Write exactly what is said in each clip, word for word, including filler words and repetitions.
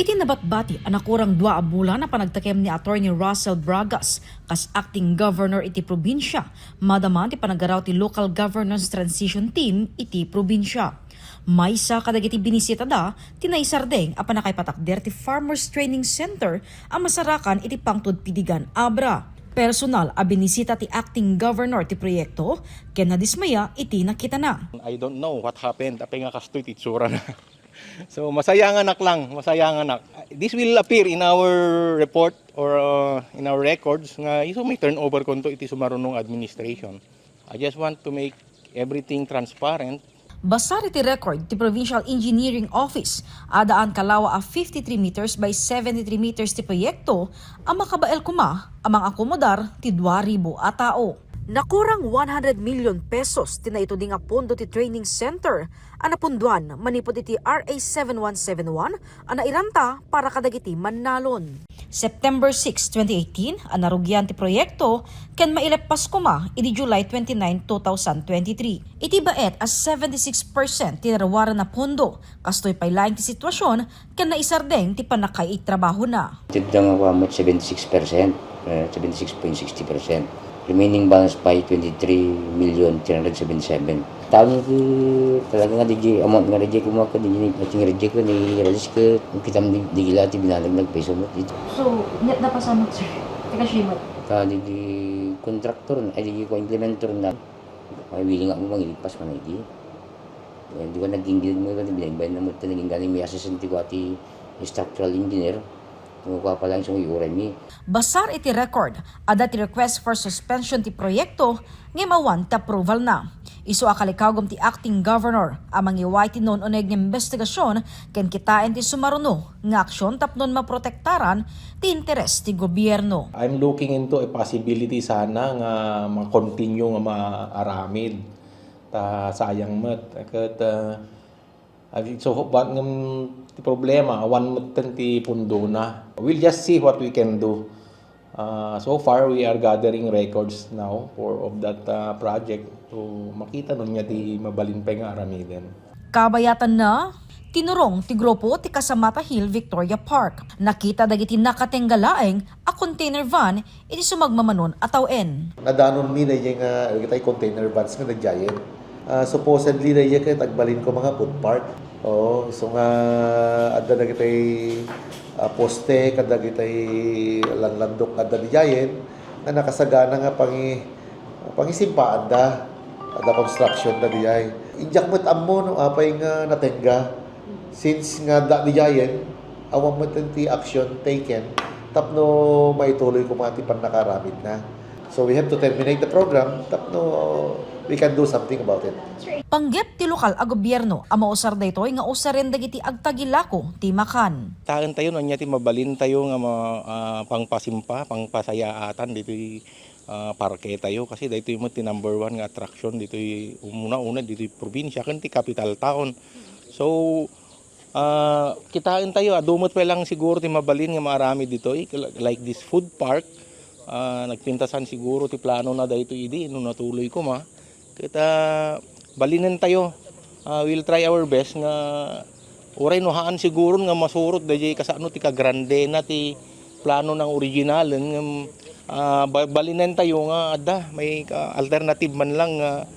Iti nabatbati a nakurang dua a bulan a panagtakem ni Attorney Russell Bragas kas acting governor iti probinsia, madama ti panagaraw ti local governance transition team iti probinsia. Maysa kadagiti binisitada ti naisardeng a pannakaipatakder ti Farmers Training Center a masarakan iti Pangtudpidigan, Abra. Personal a binisita ti acting governor ti proyekto ken nadismaya iti nakitana. I don't know what happened. Apay nga kastoy ti itsurana. So, masayanganak lang, masayanganak. This will appear in our report or, uh, in our records nga isu may turnover konto iti sumarunong administration. I just want to make everything transparent. Basar iti record ti Provincial Engineering Office, addaan kalawa a fifty-three meters by seventy-three meters ti proyekto a makabael koma a mangakomodar ti dua ribu a tao. Nakurang one hundred million pesos ti naitudi nga pondo ti training center a napunduan manipud iti R A seven one seven one a nairanta para kadagiti mannalon. September six, twenty eighteen a narugian ti proyekto ken maileppas koma idi July twenty-nine, two thousand twenty-three. Iti baet a seventy-six percent ti naruaran a pondo, kastoy pay laeng ti sitwasion ken naisardeng ti pannakaitrabahona. Tedda nga kuan met seventy-six percent, eh, seventy-six point sixty percent. Remaining balance pay twenty-three million three hundred seventy-seven. Taon ti talaga nga di amount nga reject mo ka di, di reject ko, ni release ko, kita di, di gila ti binalag nagpeso mo. So, net na pasamot, sir? Teka, shimot. Ka di, di contractor na, ay, di ko implementor na. Ay, willing ako mangiligpas man, di. Hindi ko naging gilid mo, di, binaybayan na mo, naging galing may assistant ko ati structural engineer. Kung ako pa lang, sumuyoran mi. Basar iti record, adda ti request for suspension ti proyekto, ngem awan ti approval na. Isu a kalikawgom ti acting governor a mangiway ti naun-uneg nga imbestigasion ken kitaen ti sumaruno nga aksyon tapno maprotektaran ti interes ti gobierno. I'm looking into a possibility sana nga ma-continue nga maaramid. Ta sayang met. Ket, ah, I think so, but ngem ti problema, awan metten ti pundona. We'll just see what we can do. Ah, so far, we are gathering records now for, of that, ah, project. So, makita no ania ti mabalin pay nga aramiden. Kabayatanna, tinurong ti grupo ti Casamata Hill Victoria Park. Nakita dagiti nakatengga laeng a container van iti sumagmamanon a tawen. Nadanonmi daydiay nga, dagitay container vans nga daydiayen. Ah, supposedly, daydiay ket agbalin koma nga food park. Oo, so nga adda dagitay, ah, poste, kadagitay landlandok nga adda daydiayen, nga nakasagana nga pangi-, pangisimpaanda, adda construction daydiay. Diak met ammo no apay nga natengga. Since nga adda daydiayen, awan met ti action taken tapno maituloy koma ti pannakaaramidna. So we have to terminate the program tapno we can do something about it. Panggep ti lokal a gobierno a mausar daytoy nga usaren dagiti agtagilako ti makan. Taentayo no ania ti mabalintayo nga ma-, ah, pangpasimpa, pangpasayaatan ditoy, ah, parketayo kasi daytoy met ti number one nga attraction ditoy umuna-una ditoy probinsia ken ti capital town. So, Ah, kitaentayo, adu met pay lang siguro ti mabalin nga maaramid ditoy, like this food park. Ah, nagpintasan siguro ti planona daytoy idi no natuloy koma. Ket, ah, balinentayo, ah, we'll try our best nga uray no haan siguro nga masurot daydiay kasano ti kagrandena ti plano nang originalen ngem, ah, ba-, balinentayo nga adda may ka-, alternative man lang nga,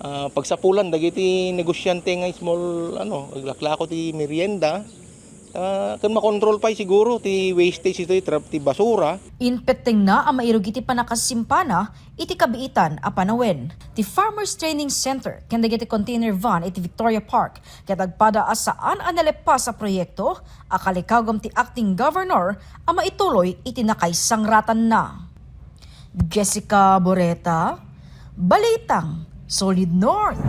ah, pagsapulan dagiti negosyante nga small, ano, aglaklako ti merienda, ah, ken makontrol pay siguro ti wastage itoy trap ti basura. Impettengna a mairog iti pannakasimpana iti kabiitan a panawen. Ti Farmers Training Center ken dagiti container van iti Victoria Park ket agpada a saan a naleppas a proyekto a kalikawgom ti acting governor a maituloy iti nakaisangratanna. Jessica Boreta, Balitang Solid North.